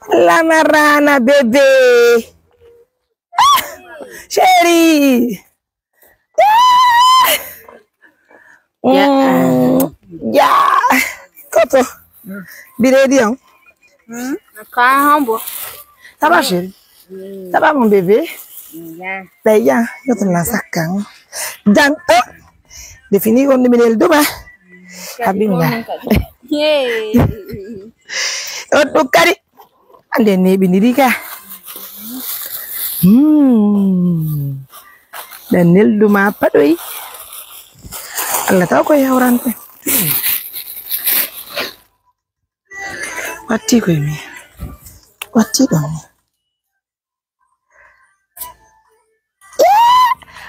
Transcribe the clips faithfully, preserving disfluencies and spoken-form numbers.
Lamarana bébé. Ah, chérie. Ah. Ya. Mm, ya. Koto. Biredi on. Hmm? Ka hambo. Ça va, chérie? Hmm. Ça va, mon bébé? Ya. Ɗaya, yo tun la sakkan. Dan, oh. Defini on mi nel duma. Habimna. Hey. On ɗum kadi. Ande neeɓindiri ka. Hmm. Ɗan neldu ma paɗoy. Allah taw ko yawrante. Watti koy mi. Watti ɗon mi.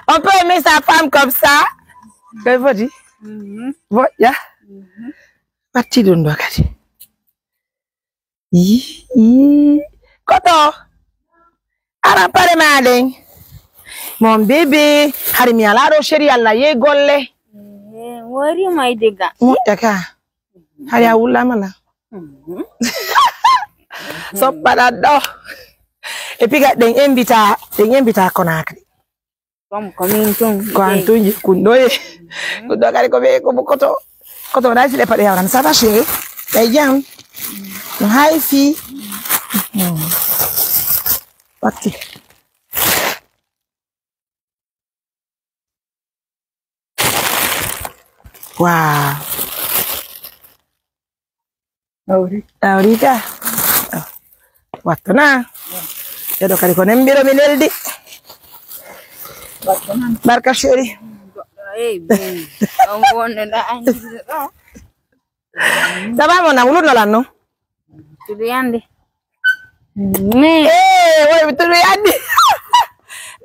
On peut aimer sa femme comme ça. Koy foti. Mhm. Moƴƴa. Mhm. Watti ɗum ɗo kadi. Yii, yii. Koto. Ara pare ma ɗen. Mon bébé. Hari mi alaa ɗo chéri Allah yee golle. Eh, wori mai diga. Moƴƴa ka. Hari a wullaama la. Mhm. Soppaɗa ɗo. E piga ɗen invita, ɗen invita Konakri. Comme, comme une tongue. Ko an tun jikkunɗo ye. Ko ɗo kadi ko ɓe, ko koto. Koto na sile paɗe yawran. Ça va, chérie? Ɓe jam. No hay fi. Hmm. Watti. Wow. Awri. Awri ka. Wattu na. Yeɗo kadi ko nembiro mi neldi. Wattu na. Barka chéri. Goɗɗo, eh, ben. On wonde na anjiri ɗo. Ça va, mon amour, no lanno? Tudu yande. Ne. Eh, woy, tudu yande.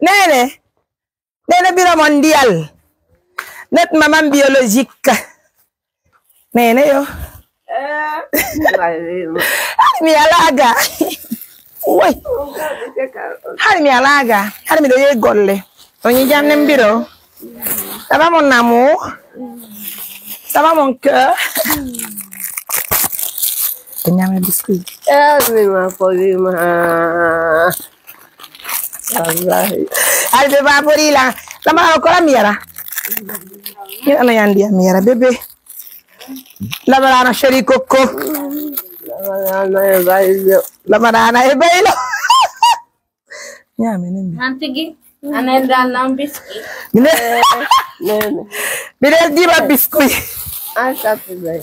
Nene. Nene biro mondial. Net maman biologique. Nene yo. Eh, hari mi alaa ga. Woy. Hari mi alaa ga. Hari miɗo yehi golle. On yi jam nen biro. Ça va, mon amour? Ça va, mon cœur? Ko ñaame biscuit. Eh, mi ma fori ma. Wallahi. Ay, ɓe ba fori la. Lama ko la mi yara. Ni ana yandi mi yara bébé. Lamarana chéri coco. Lamarana e baylo. Lamarana e baylo. Ñaame nen. An tigi, anen dal nan biscuit. Mine. Nene. Mine diba biscuit. An safi bay.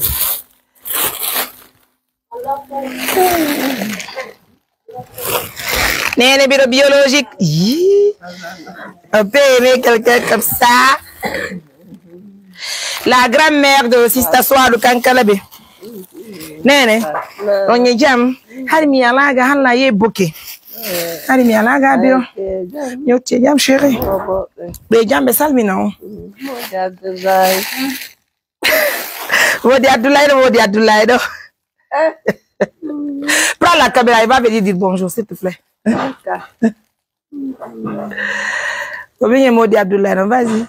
Nene biro biologique. Yii. On peut aimer quelqu'un comme ça. La grand-mère de Sister Suadu Kankalabe. Nene. On ye jam. Hari mi alaa ga halla ye boke. Hari mi alaa ga biro. Ñotti jam chéri. Ɓe jam ɓe salmina on. Wodi Abdoulaye ɗo, wodi Abdoulaye ɗo. Prends la caméra, il va venir dire bonjour, s'il te plaît. Ko bien, Modi Abdoulaye, non, vas-y.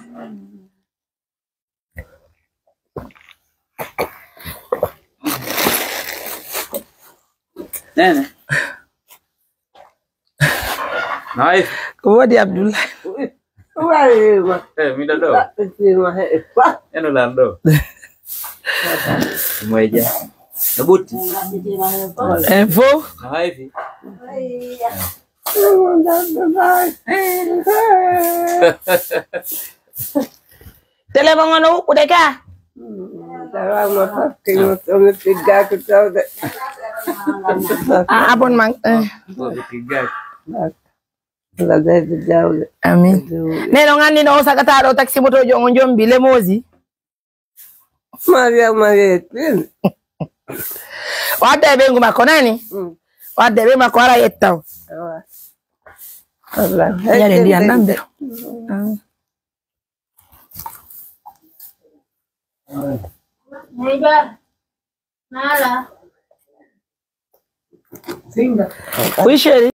Nene. Nayi. Ko wodi Abdoulaye? Wayima. Eh, miɗo ɗo. Wayima he fa. Eno lan ɗo. Moy ja. No ɓutti. Info. No hayfi. Télé mo ngono huɓɓude ka. Darama hakke mo sono tiggaaki tawde. Ah, abonnement. Eh. Sono tiggaaki. Amin. Neno ngandi no o sagata ɗo taxi moto jon o jombi lemosi. Mariama yetin. Wadde e ɓeyngu makko nani? Mm. Wadde e ɓeyngu makko ara yettaw. Awa. Wallahi. Yare ndiyan ɗan ɓe. Mm. Oui, chérie.